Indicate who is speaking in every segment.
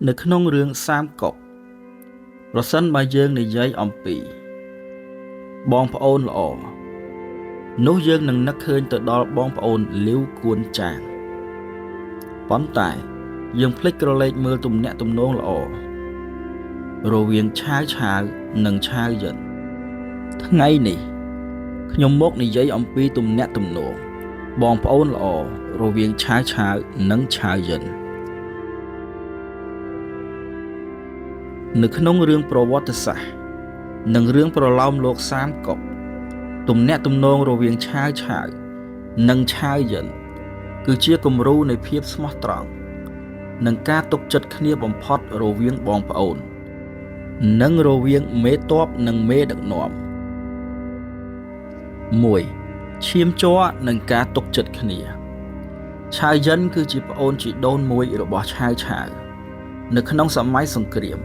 Speaker 1: នៅក្នុងរឿងសាមកុកប្រសិនបើយើងនិយាយអំពីបងប្អូនល្អនោះយើងនឹងនឹកឃើញទៅដល់បងប្អូនលាវគួនចាងប៉ុន្តែយើងភ្លេចក្រឡេកមើលទំនាក់ទំនងល្អរវាងឆាវឆាវនិងឆាវយិនថ្ងៃនេះខ្ញុំមកនិយាយអំពីទំនាក់ទំនងបងប្អូនល្អរវាងឆាវឆាវនិងឆាវយិននៅក្នុងរឿងប្រវត្តិសាស្ត្រនិងរឿងប្រលោមលោកសាមកុកទំនាក់ទំនងរវាងឆាវឆាវនិងឆាវយិនគឺជាគំរូនៃភាពស្មោះត្រង់និងការទុកចិត្តគ្នាបំផុតរវាងបងប្អូននិងរវាងមេទ័ពនិងមេដឹកនាំ1ឈាមជ័រនិងការទុកចិត្តគ្នាឆាវយិនគឺជាប្អូនជីដូនមួយរបស់ឆាវឆាវនៅក្នុងសម័យសង្គ្រាម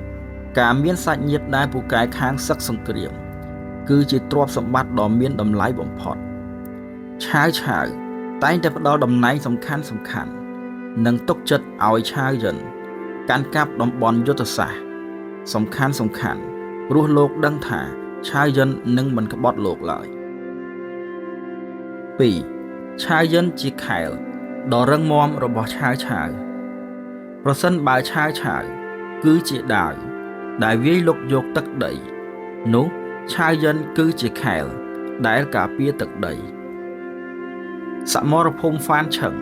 Speaker 1: ការមានសាច់ញាតិដែលពូកែខាងសឹកសង្គ្រាមគឺជាទ្រព្យសម្បត្តិដ៏មានតម្លៃបំផុតឆាវឆាវតែងតែផ្ដល់តំណែងសំខាន់សំខាន់និងទុកចិត្តឲ្យឆាវយិនកាន់កាប់តំបន់យុទ្ធសាស្ត្រសំខាន់សំខាន់ព្រោះលោកដឹងថាឆាវយិននឹងមិនក្បត់លោកឡើយ2ឆាវយិនជាខែលដ៏រឹងមាំរបស់ឆាវឆាវប្រសិនបើឆាវឆាវគឺជាដាវដែលវាយលុកយកទឹកដីនោះឆាវយិនគឺជាខែលដែលការពារទឹកដីសមរភូមិហ្វានឆឹង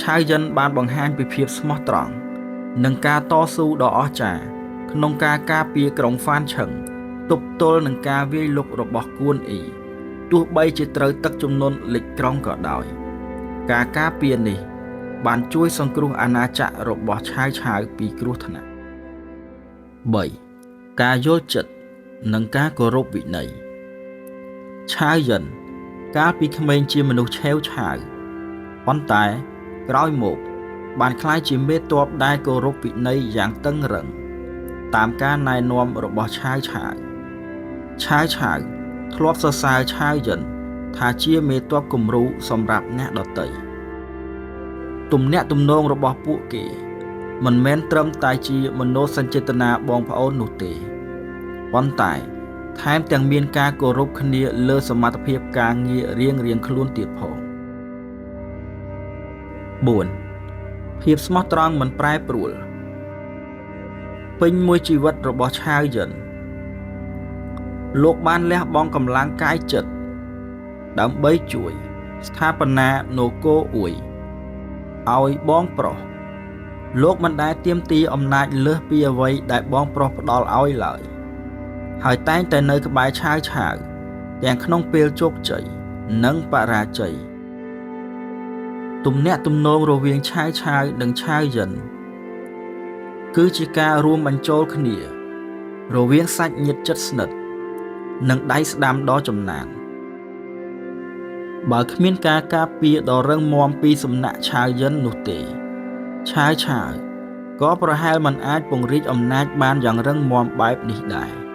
Speaker 1: ឆាវយិនបានបង្ហាញពីភាពស្មោះត្រង់និងការតស៊ូដ៏អស្ចារ្យក្នុងការការពារក្រុងហ្វានឆឹងទប់ទល់នឹងការវាយលុករបស់កួនអ៊ីទោះបីជាត្រូវទឹកជំនន់លិចក្រុងក៏ដោយការការពារនេះបានជួយសង្គ្រោះអាណាចក្ររបស់ឆាវឆាវពីគ្រោះថ្នាក់3ការយល់ចិត្តនិងការគោរពវិន័យឆាវយិនកាលពីក្មេងជាមនុស្សឆេវឆាវប៉ុន្តែក្រោយមកបានក្លាយជាមេទ័ពដែលគោរពវិន័យយ៉ាងតឹងរឹងតាមការណែនាំរបស់ឆាវឆាវឆាវឆាវធ្លាប់សរសើរឆាវយិនថាជាមេទ័ពគំរូសម្រាប់អ្នកដទៃទំនាក់ទំនងរបស់ពួកគេមិនមែនត្រឹមតែជាមនោសញ្ចេតនាបងប្អូននោះទេប៉ុន្តែថែមទាំងមានការគោរពគ្នាលើសមត្ថភាពការងាររៀងៗខ្លួនទៀតផង4ភាពស្មោះត្រង់មិនប្រែប្រួលពេញមួយជីវិតរបស់ឆាវយិនលោកបានលះបង់កម្លាំងកាយចិត្តដើម្បីជួយស្ថាបនានគរអួយឲ្យបងប្រុសលោកមិនដែលទាមទារអំណាចលើសពីអ្វីដែលបងប្រុសផ្ដល់ឲ្យឡើយហើយតែងតែនៅក្បែរឆាវឆាវទាំងក្នុងពេលជោគជ័យនិងបរាជ័យទំនាក់ទំនងរវាងឆាវឆាវនិងឆាវយិនគឺជាការរួមបញ្ចូលគ្នារវាងសាច់ញាតិជិតស្និទ្ធនិងដៃស្ដាំដ៏ចំណានបើគ្មានការការពារដ៏រឹងមាំពីសំណាក់ឆាវយិននោះទេឆាវឆាវក៏ប្រហែលមិនអាចពង្រីកអំណាចបានយ៉ាងរឹងមាំបែបនេះដែរ។